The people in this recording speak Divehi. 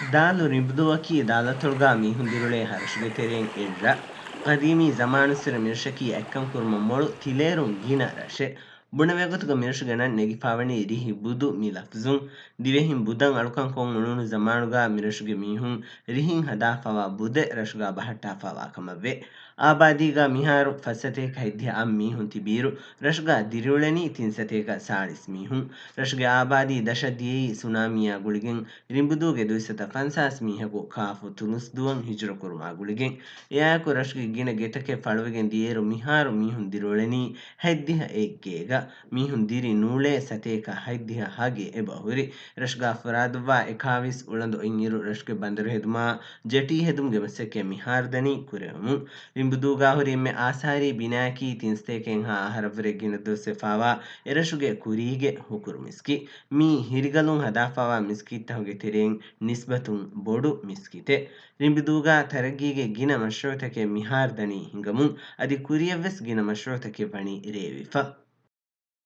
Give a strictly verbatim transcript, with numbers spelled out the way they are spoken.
ދާލު ރިނބުދޫއަކީ ދާލަތޮޅުގާ މީހުން ދިރިއުޅޭ ހަރަށުގެ ތެރެއިން އެއްރަށް. ޤަދީމީ ޒަމާނުއްސުރެ މިރަށަކީ އަތްކަން ކުރުމަށް މޮޅު ތިލޭރުން ގިނަ ރަށެއް. ބުނެވޭގޮތުގަ މިރަށުގެ ނަން ނެގިފާވަނީ ރިހި ބުދު މި ލަފްޒުން. ދިވެހިން ބުދަށް އަޅުކަން ކޮށް އުޅުނު ޒަމާނުގާ މިރަށުގެ މީހުން ރިހިން ހަދާފާވާ ބުދެއް ރަށުގާ ބަހައްޓާފާވާ ކަމަށްވޭ. އާބާދީގާ މިހާރު ފަސް ސަތޭކަ ހަތްދިހަ އަށް މީހުން ތިބިއިރު، ރަށުގާ ދިރިއުޅެނީ ތިން ސަތޭކަ ސާޅީސް މީހުން. ރަށުގެ އާބާދީ ދަށަށް ދިޔައީ ސުނާމީއާ ގުޅިގެން ރިނބުދޫގެ ދުއިސައްތަ ފަންސާސް މީހަކު ކާފު ތުނުސްދުވަން ހިޖުރަ ކުރުމާ ގުޅިގެން. އެއާއެކު ރަށުގެ ގިނަ ގެތަކެއް ފަޅުވެގެން ދިޔައިރު މިހާރު މީހުން ދިރިއުޅެނީ ހަތްދިހަ އެއް ގޭގަ. މީހުން ދިރި ނޫޅޭ ސަތޭކަ ހަތްދިހަ ހަ ގެ އެބަހުރި. ރަށުގާ ފުރާދުއްވާ އެކާވީސް އުޅަނދު އޮތްއިރު ރަށުގެ ބަނދަރު ހެދުމާ، ޖެޓީ ހެދުމުގެ މަސައްކަތް މިހާރު ދަނީ ކުރެވެމުން. ރިނބުދޫގާ ހުރި އެންމެ އާސާރީ ބިނާއަކީ ތިން ސަތޭކައެއްހާ އަހަރަށްވުރެ ގިނަ ދުވަސްވެފާވާ އެރަށުގެ ކުރީގެ ހުކުރު މިސްކިތް. މީ ހިރިގަލުން ހަދާފާވާ މިސްކިތްތަކުގެ ތެރެއިން ނިސްބަތުން ބޮޑު މިސްކިތެއް. ރިނބުދޫގާ ތަރައްގީގެ ގިނަ މަޝްރޫއުތަކެއް މިހާރު ދަނީ ހިނގަމުން، އަދި ކުރިއަށްވެސް ގިނަ މަޝްރޫއުތަކެއް ވަނީ ރޭވިފަ.